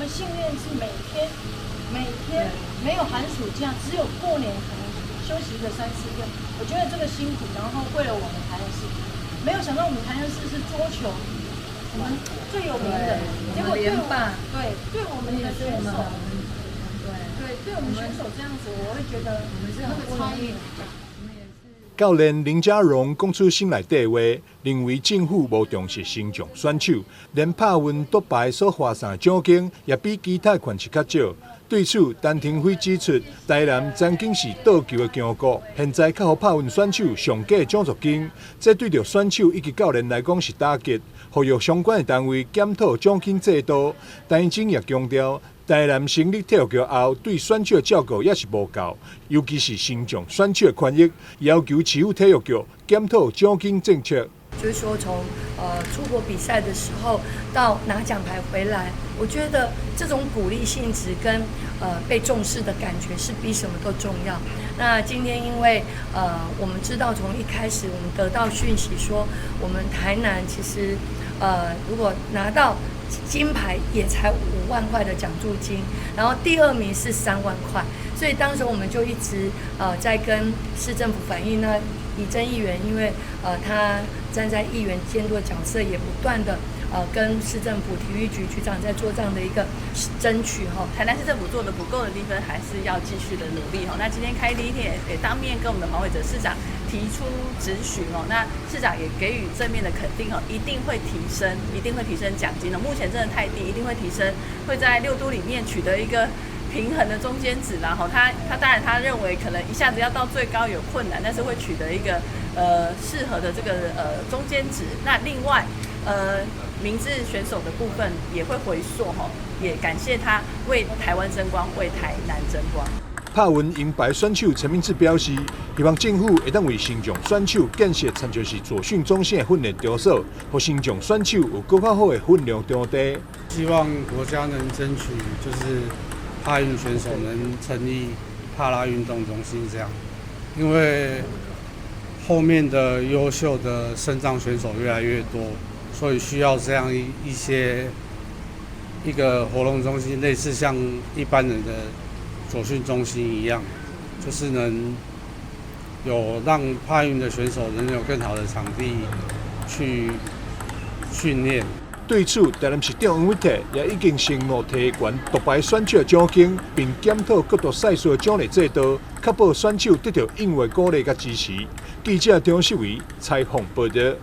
們訓練是每天每天沒有寒暑假，只有過年可能休息個三四天。我覺得這個辛苦，然後為了我們台南市，沒有想到我們台南市是桌球，我們最有名的，結果對對對我們的選手，對對我們選手這樣子，我會覺得那個差異。教練林家榮講出心內底話，認為政府無重視身障選手，連帕運奪牌所花送的獎金也比其他縣市較少。對此，陳亭妃指出，台南曾經是桌球的強國，現在卻予帕運選手上低獎助金，這對著選手以及教練來講是打擊，呼籲相關的單位檢討獎金制度。陳儀貞也強調，台南成立體育局後，對選手的照顧也是無夠，尤其是身障選手的權益，要求市府體育局檢討獎金政策。就是說，從出國比賽的時候到拿獎牌回來，我覺得這種鼓勵性質跟被重視的感覺是比什麼都重要。那今天因為我們知道從一開始我們得到訊息說，我們台南其實如果拿到金牌也才5萬塊的獎助金，然後第二名是3萬塊，所以當時我們就一直在跟市政府反映呢。儀貞議員因為他站在議員監督的角色，也不斷的跟市政府體育局局長在做這樣的一個爭取哈。台南市政府做的不夠的地方，還是要繼續的努力哈。那今天開第一天也當面跟我們的黃偉哲市長提出質詢哦，那市長也給予正面的肯定哦，一定會提升，一定會提升獎金的。目前真的太低，一定會提升，會在六都裡面取得一個平衡的中間值，然後他當然他認為可能一下子要到最高有困難，但是會取得一個適合的這個中間值。那另外明志選手的部分也會回溯吼，也感謝他為台灣爭光，為台南爭光。帕運銀牌選手陳明志表示，希望政府會當為身障選手建設親像是左訓中心的訓練場所，予身障選手有閣較好的訓練場地。希望國家能爭取，就是帕運選手能成立帕拉運動中心這樣，因為後面的優秀的身障選手越來越多，所以需要這樣一些一個活動中心，類似像一般人的左訓中心一樣，就是能有讓帕運的選手能有更好的場地去訓練。對此，台南市長黃偉哲也已經承諾提懸奪牌選手的獎金，並檢討各大賽事的獎勵制度，確保選手得到應有的鼓勵佮支持。記者張世維採訪報道。